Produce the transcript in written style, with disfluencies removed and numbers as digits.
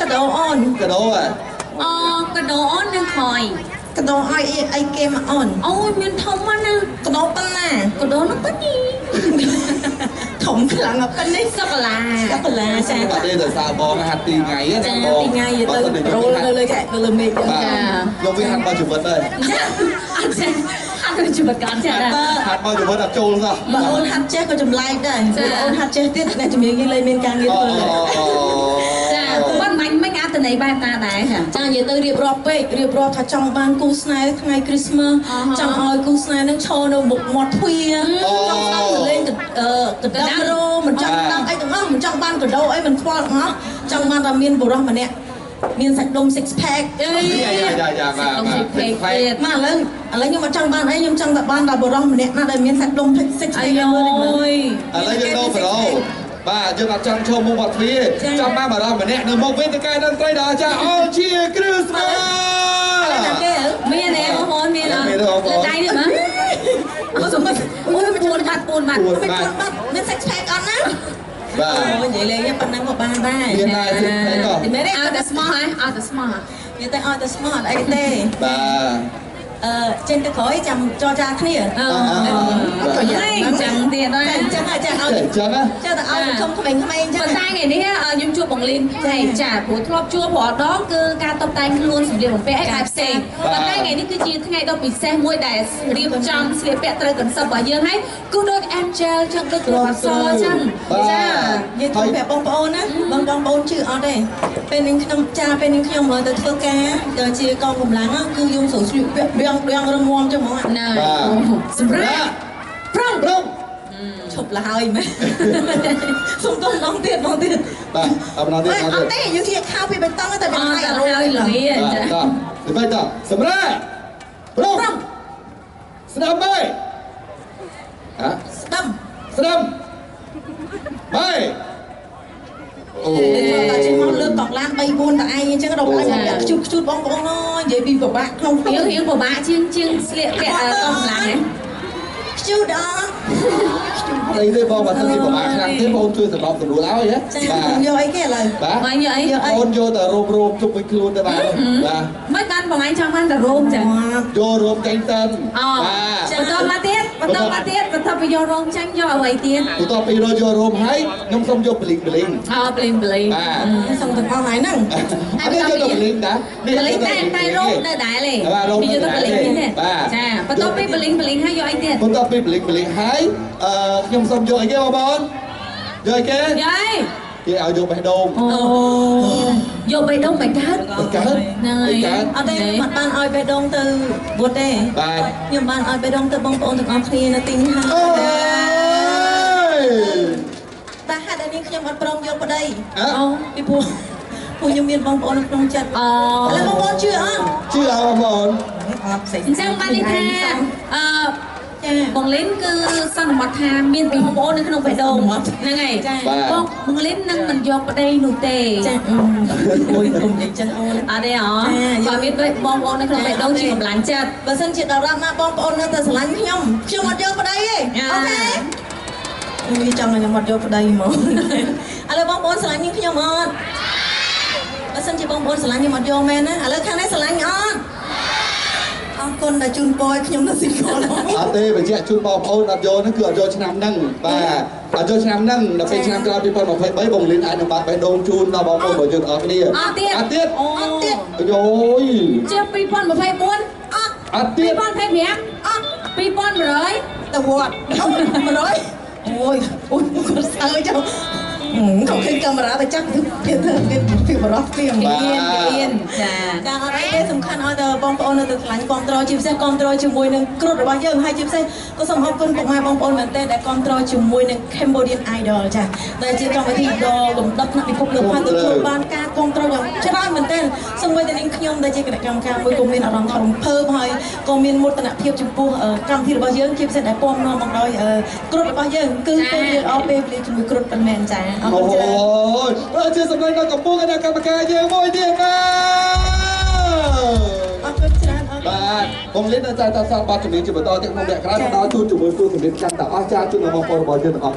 កដោអូនក ដោហ៎ អូកដោអូននឹងក្រោយ កដោឲ្យអីគេមកអូន អូមានធំណាស់ កដោប៉ុណ្ណា កដោនោះប៉ុណ្នេះ ធំខ្លាំងប៉ុណ្នេះ សូកូឡា សូកូឡាចា បាទទេដោយសារបងហាត់2ថ្ងៃណាបង 2ថ្ងៃទៅរោលនៅលើខែនៅលើមេឃ ចាយកវាហាត់មកជីវិតហើយ ចាអត់ចេះហាត់ជីវិតក៏អត់ចេះដែរ ហាត់មកជីវិតអត់ចូលសោះ បើអូនហាត់ចេះក៏ចម្លែកដែរបើអូនហាត់ចេះទៀតអ្នកជំនាញយើងលែងមានការងារធ្វើ ចាប៉ុន្មានមិនអត្តន័យបែបណាដែរ ចានិយាយទៅរៀបរាប់ពេករៀបរាប់ថាចង់បានគូស្នេហ៍ថ្ងៃគ្រីស្មាស់ចង់ឲ្យគូស្នេហ៍នឹងឈរនៅមុខមាត់ទ្វារចង់ស្ដាប់សលេងកណ្ដាប់រោមិនចង់ស្ដាប់អីទាំងអស់មិនចង់បានកដោអីមិនខ្វល់ទាំងអស់ចង់បានតែមានបុរសម្នាក់មានសាច់ដុំ six pack អី យ៉ាយ៉ាបាទ six pack ទៀត មកឥឡូវខ្ញុំអត់ចង់បានអីខ្ញុំចង់តែបានតែបុរសម្នាក់ណាដែលមានសាច់ដុំ six pack អាយយ ឥឡូវយើងដូរបរោបាទយើងអត់ចង់ឈរមុខមាត់ទ្វារចង់បានបារម្ភម្នាក់នៅមុខវេទិកាតន្ត្រីដល់អាចារ្យអូជាគ្រីស្មាស់ មានទេបងប្អូនមានអត់លើដៃនេះមើល អូសុំ អូយពួនបាត់ពួនបាត់ ពួនបាត់មាន six pack អត់ណា បាទ អូនិយាយលេងប៉ុណ្ណឹងក៏បានដែរ មានដែរ six pack ក៏ មែនទេ ឲ្យតែស្មោះហ៎ឲ្យតែស្មោះ និយាយតែឲ្យតែស្មោះអត់អីទេ បាទ អឺចេញទៅក្រោយចាំចរចាគ្នា អឺ ក៏យ៉ាង ចឹងទៀតដែរ ចឹងហើយចាឲ្យ ចឹងណា ចាតែឲ្យខំក្មេងៗចឹង ប៉ុន្តែថ្ងៃនេះខ្ញុំជួបបងលីនផ្សេងចាព្រោះធ្លាប់ជួបរាល់ដងគឺការតុបតែងខ្លួនសម្លៀកបំពាក់ឯបែបផ្សេងប៉ុន្តែថ្ងៃនេះគឺជាថ្ងៃដ៏ពិសេសមួយដែលរៀបចំស្លៀកពាក់ត្រូវ concept របស់យើងហើយគឺដូច Angel ចឹងដូចគ្រូអក្សរចឹងចា និយាយទៅប្រាប់បងប្អូនណាបងប្អូនជឿអត់ទេពេលនេះខ្ញុំចាពេលនេះខ្ញុំទៅធ្វើការជាកងកម្លាំងគឺយើងស្រួលស្លៀកពាក់រៀងរៀងរងំចឹងហ្មង ណាសម្រាប់ប្រង ប្រង ឈប់លហើយមែនសុំទោសម្ដងទៀតបងទៀត បាទអត់ម្ដងទៀត អត់ទេយើងជាខោពីបេតុងតែវាហើយ អត់ហើយល្ងា ចាតោះទៅតោះសម្រាប់ប្រងស្ដាំបាយហ៎ ស្ដាំ ស្ដាំបាយអូ តែជិះមកលើកកង់ឡាន3 4តែឯងអញ្ចឹងដល់ឯងមកខ្ជូតខ្ជូតបងប្អូនអើយនិយាយពីពិបាកក្នុង យើងរៀងពិបាកជាងជាងស្លៀកពាក់កង់ឡានហ៎ ខ្ជូតអត់ អីទេបងបើសិនជាពិបាកខ្លាំងទេបងជួយសម្របសម្រួលឲ្យហ៎ បាទយកអីគេឥឡូវ បាទ បងយកអី អូនយកតែរោមរោមជុំវិញខ្លួនទៅបាទបាទ មិនបានបងឯងចង់បានតែរោមចឹង យករោមចាញ់តិន អូបន្តមកទៀតបន្តមកទៀតបន្តពីយករោមចាញ់យកអ្វីទៀត បន្ទាប់ពីរយករោមហើយខ្ញុំសូមយកប្លីងប្លីង អូប្លីងប្លីង បាទសូមទាំងអស់ហើយហ្នឹង អត់យកទៅប្លីងតា ប្លីងតែតែរោមនៅដែរទេយកទៅប្លីងទេចាបន្ទាប់ពីប្លីងប្លីងហើយយកអីទៀត បន្ទាប់ពីប្លីងប្លីងហើយអឺខ្ញុំសូមយកអីគេបងប្អូនយកអីគេ យកអី គេឲ្យយកបេះដូង អូយកបេះដូងមិនកើត មិនកើត ហ្នឹងហើយ អត់ទេខ្ញុំអត់បានឲ្យបេះដូងទៅវត្តទេ បាទ ខ្ញុំបានឲ្យបេះដូងទៅបងប្អូនទាំងអស់គ្នានៅទីនេះហើយ អូយ តែហេតុអីនេះខ្ញុំអត់ព្រមយកប្តី អូ ពីព្រោះពួកខ្ញុំមានបងប្អូននៅក្នុងចិត្ត អូ ឥឡូវបងប្អូនជឿអត់ ជឿអត់បងប្អូន អត់ផ្សេង អញ្ចឹងបានន័យថាអឺ ចា បងលីនគឺសន្មតថាមានបងប្អូននៅក្នុងបេះដូងហ្នឹងហើយបងបងលីននឹងមិនយកប្តីនោះទេ ចាអូយកុំនិយាយចឹងអូន អត់ទេហ៎បើមានបងប្អូននៅក្នុងបេះដូងជាកម្លាំងចិត្ត បើសិនជាដល់រាប់ណាបងប្អូននៅតែស្រឡាញ់ខ្ញុំខ្ញុំអត់យកប្តីទេអូខេវាចង់ឲ្យខ្ញុំអត់យកប្តីហ្មងឥឡូវបងប្អូនស្រឡាញ់ខ្ញុំអត់បើសិនជាបងប្អូនស្រឡាញ់ខ្ញុំអត់យកមែនណាឥឡូវខាងនេះស្រឡាញ់អត់អរគុណដែលជូនពរឲ្យខ្ញុំនៅស៊ីកល អត់ទេបញ្ជាក់ជូនបងប្អូនអត់យកហ្នឹងគឺអត់យកឆ្នាំហ្នឹងបាទអត់យកឆ្នាំហ្នឹងដល់ពេលឆ្នាំក្រោយ2023បងលីនអាចនឹងបាត់បេះដូងជូនដល់បងប្អូនរបស់យើងទាំងអស់គ្នា អត់ទៀត អត់ទៀត អូ អត់ទៀត យោយ ជា2024 អត់ អត់ទៀត 2025 អត់ 2100 ទៅវត្ត100អូយអូយគាត់សើចចុះ เขาឃើញកាមេរ៉ាទៅចាប់ទៀតទៀតពីបរោះទៀត មានចា ចាអត់អីទេសំខាន់ឲ្យតែបងប្អូននៅតែឆ្លាញ់គ្រប់គ្រងជាពិសេសគ្រប់គ្រងជាមួយនឹងគ្រុឌរបស់យើងហើយជាពិសេសក៏សូមអរគុណពុកម៉ែបងប្អូនមែនទែនដែលគ្រប់គ្រងជាមួយនឹង Cambodian Idol ចាដែលជាកម្មវិធីដ៏លំដាប់ថ្នាក់ពិភពលោកហើយទទួលបានការគ្រប់គ្រងយ៉ាងច្រើនមែនទែនសូម្បីតែនាងខ្ញុំដែលជាគណៈកម្មការមួយក៏មានអារម្មណ៍ថារំភើបហើយក៏មានមោទនភាពចំពោះកម្មវិធីរបស់យើងជាពិសេសដែលពំនាំមកដោយគ្រុឌរបស់យើងគឺពេលវេលាល្អពេលវេលាជាមួយគ្រុឌពិតមែនចាអរគុណច្រើន អូយជាសម្លេងដល់កម្ពុជាគណៈកម្មការយើងមួយទៀតណា អរគុណច្រើនអរគុណ បាទបងលីននៅតែតសល់បទជំនាញជាបន្តទៀតក្នុងវគ្គក្រោយដល់ជូនជាមួយគូសម្លេងកាន់តែអស្ចារ្យជូនដល់បងប្អូនរបស់យើងទាំងអស់។